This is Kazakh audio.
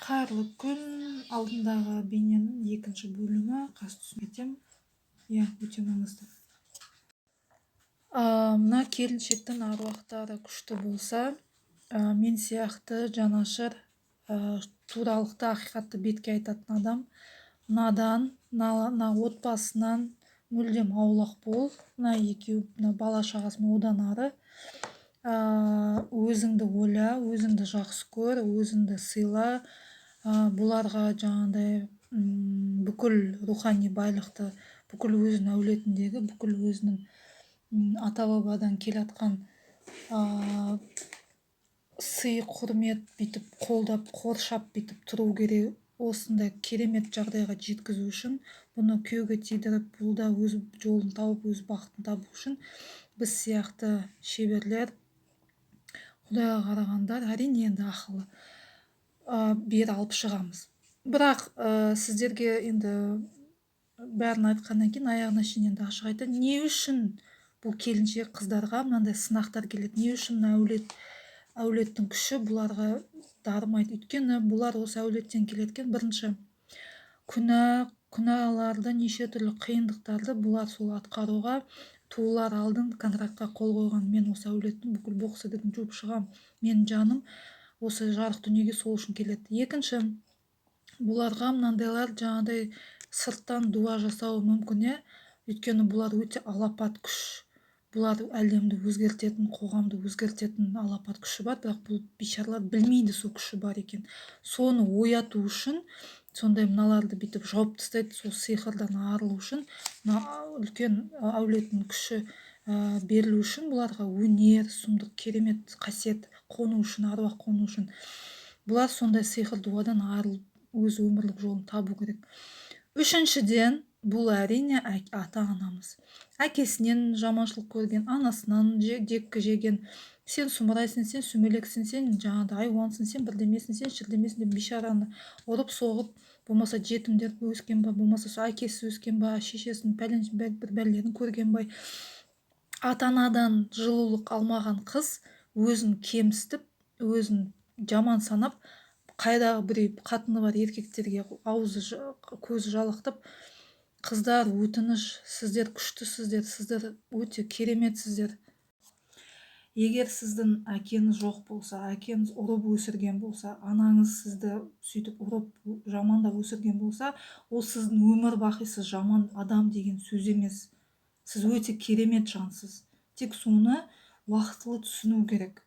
Қайырлы күн! Алдындағы бейненің екінші бөлімі. Қазір түсініп кетемін, иә, өте маңызды. Мына келіншектің аруақтары күшті болса, мен сияқты жанашыр, туралықты, ақиқатты бетке айтатын адам мынадан, мына отбасынан мүлдем аулақ бол. Мына екеуі, мына бала шағасымен одан ары өзіңді ойла, өзіңді жақсы көр, өзіңді сыйла. Бұларға жаңағыдай бүкіл рухани байлықты, бүкіл өзінің әулетіндегі, бүкіл өзінің ата бабадан келатқан сый құрмет, бүйтіп қолдап, қоршап, бүйтіп тұру керек. Осындай керемет жағдайға жеткізу үшін, бұны күйеуге тидіріп, бұл да өз жолын тауып, өз бақытын табу үшін біз сияқты шеберлер, құдайға қарағандар, әрине, енді ақылы бері алып шығамыз. Бірақ сіздерге енді бәрін айтқаннан кейін, аяғына шейін енді ашық айтайын, не үшін бұл келіншек қыздарға мынандай сынақтар келеді, не үшін мына әулеттің күші бұларға дарымайды. Өйткені бұлар осы әулеттен келеді екен. Бірінші күнәларды, неше түрлі қиындықтарды бұлар сол атқаруға туылар алдын контрактқа қол қойған: мен осы әулеттің бүкіл боқ сідігін жуып шығамын, менің жаным осы жарық дүниеге сол үшін келеді. Екінші, бұларға мынандайлар жаңағыдай сырттан дуа жасауы мүмкін, иә. Өйткені бұлар өте алапат күш, бұлар әлемді өзгертетін, қоғамды өзгертетін алапат күші бар. Бірақ бұл бейшаралар білмейді сол күші бар екен. Соны ояту үшін сондай мыналарды бүйтіп жауып тастайды. Сол сиқырдан арылу үшін, мына үлкен әулеттің күші берілу үшін, бұларға өнер, сұмдық керемет қасиет қону үшін, аруақ қону үшін, бұлар сондай сиқыр дуадан арылып, өз өмірлік жолын табу керек. Үшіншіден, бұл, әрине, ата анамыз. Әкесінен жаманшылық көрген, анасынан деккі жеген, сен сұмырайсың, сен сүмелексің, сен жаңағыдай айуансың, сен бірдемесің, сен шірдемесің деп бейшараны ұрып соғып, болмаса жетімдер өскен ба, болмаса сол әкесіз өскен ба, шешесінің пәлен бір бәлелерін көрген ба, ата анадан жылулық алмаған қыз өзін кемсітіп, өзін жаман санап, қайдағы біреу қатыны бар еркектерге аузы, көзі жалақтап. Қыздар, өтініш, сіздер күштісіздер, сіздер өте кереметсіздер. Егер сіздің әкеңіз жоқ болса, әкеңіз ұрып өсірген болса, анаңыз сізді сөйтіп ұрып, жамандап өсірген болса, ол сіздің өмір бақи сіз жаман адам деген сөз емес. Сіз өте керемет жансыз, тек соны уақытылы түсіну керек.